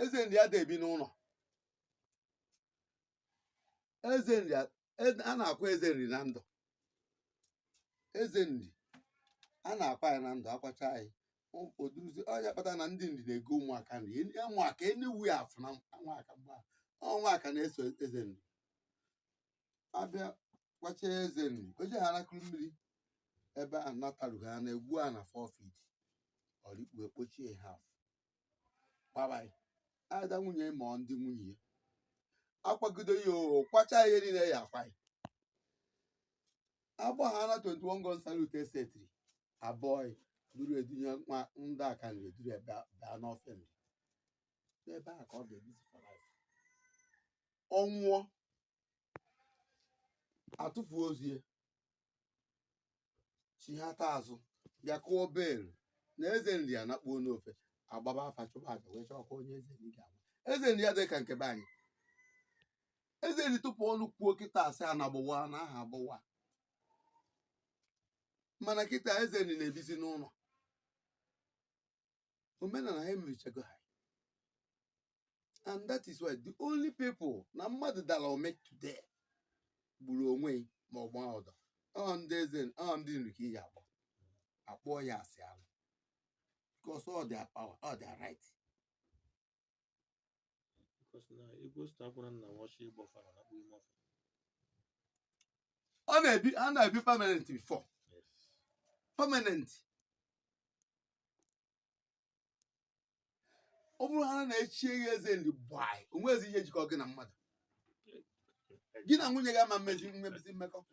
Eze Nri ada ebi n'ụlọ. Eze Nri a na-akwa Eze Nri na ndụ. Eze Nri a na-akwa ya na ndụ, akwacha anyị oduzi onye kpata na ndị Nri na-ego ụmụaka nri ụmụaka enewu ya afụ na nwaka mgbe nwaka na-eso Eze Nri abịa kwacha Eze Nri oje ha nakụrụ mmiri ebe a nataru ha na-egwu a na 4 feet ọrikpu ekpochie half gbabai ada nwunye ma ọ ndị nwunye ya akwagido ya o kwacha ihe niile ya akwa ya agba ha na 21 gun salute esetiri abụọ duru edunye nwa ndị aka nri eduru ebe baa n'ọfịa nri n'ebe a ka ọ ga-ebizi for life. Ọ nwụọ atụfuo ozu ya chighata azụ bịa kụọ bell na Eze Nri anakpuo n'ofe agbaba afa chụba aja wee chọkwa onye Eze Nri ga-agba. Eze Nri adịghị ka nke be anyị. Eze Nri tupu ọnụ kwuo kịta asị a na-agbụwa na aha agbụwa, mana kịta Eze Nri na-ebizi n'ụlọ. Omenala ha emebichago ha, and that is why the only people na mmadụ dara ome today gburu onwe ma ọ gbaa ọdọ ọ ndị eze ọ ndị Nri ka ị ga-akpọ akpọọ ya asị alụ, because all their power, all their right. Because na Igwe Osita nna m ọchị ịgba ọfala na akpụ ime ọfịa. Ọ na-ebi, a na-ebi permanent before. Yes. Permanent. Ọ bụrụ ha na-echi ya Eze Nri gbaa onwezi ihe jikọ gị na mmadụ, gị na nwunye gị ama mmezi mmebisi mmekọ.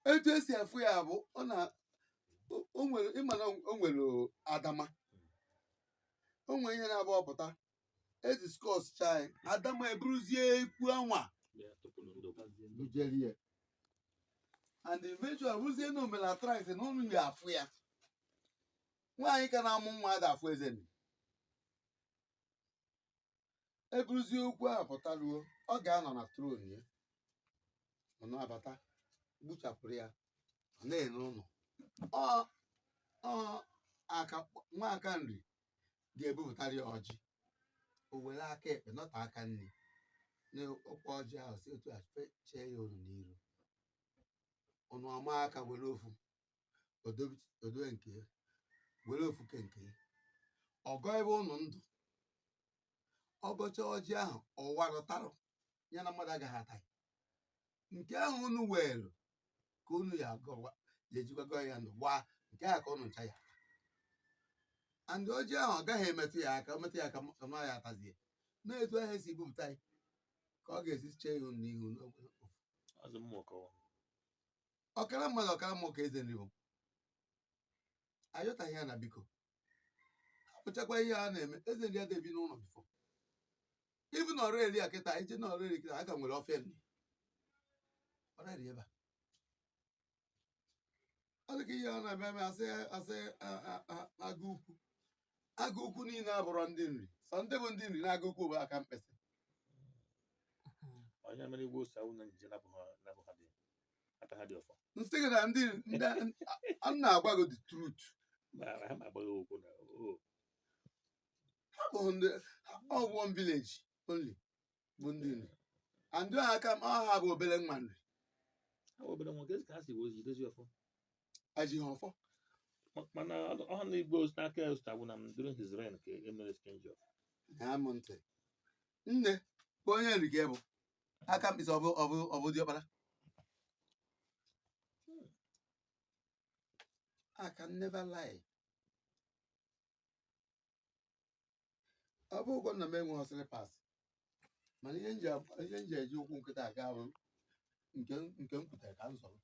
Etu esi afụ ya bụ ọ na o nwere ịma na o nwere adama, o nwere ihe na-abụ ọpụta ediscuss chai adama eburuzie ekwu anwa bujerie and eventually bụrụzie na omere attract na unu ga-afụ ya. Nwaanyị ka na-amụ nwa ada afụ Eze Nri eburuzie okwu ahụ pụtaruo ọ ga-anọ na throne ya, ọ na-abata gbuchapụrụ ya, ọ na-ene ụlọ ọ aka nwa aka nri ga-ebupụtara ya ọjị, o were aka ekpe nọta aka nri n'ọkwa ọjị ahụ si otu a chee ya unu n'iru, unu ama aka were ofu odobe nke ya, were ofu ke nke ya, ọgọ ebe unu ndụ ọgọcha ọjị ahụ ọwarụtarụ ya na mmadụ agaghị ata ya. Nke ahụ unu weelu ka unu ya agọwa ya ejikwa gọọ ya ndụ gbaa nke ahụ ka unu ncha ya ata. And ọjị ahụ ọ gaghị emetụ ya aka, o metụ ya aka ma ya atazie. Na-etu ahụ esi bupụta ya ka ọ ga-esi chee ya unu n'ihu n'oge ofu. Azụ mmụọ kọwa. Ọkara mmadụ ọkara mmụọ ka Eze Nri bụ. Ayọtaghị ya na biko hapụchakwa ihe a na-eme. Eze Nri adịghị ebi n'ụlọ before. Even Oraeri a kịta ije na Oraeri kịta a ka nwere ọfịa nri Oraeri ebe a. Ọ dị ka ihe ọ na-eme eme asị asị agụ ukwu agụ ukwu niile abụrọ ndị Nri, sọ ndị bụ ndị Nri na-agụ ukwu bụ aka mkpịsị. Onye mere Igwe Osita na njije napụ ha dị aka ha dị ọfọ. Nsị gị na ndị ndị a na-agwa gị the truth. Ma ha ma agbaghị okwu na o ha bụ ndị ọ one village only bụ ndị Nri and ndị aka ha bụ obere nwa Nri. Ha bụ obere nwa ka ha si wee jidezi ọfọ. Ajighị ọfọ. Mana ọ na Igwe Osita aka Osita bụ na during his reign ka e mere exchange of. Ya m ntị nne bụ onye Nri ka bụ aka mkpịsị ọ bụ diọkpara. I can never lie. Ọ bụghịkwa na m enweghị slippers, mana ihe m ji eji ụkwụ nkịta aga bụ nke m kwutere ka m zọrọ.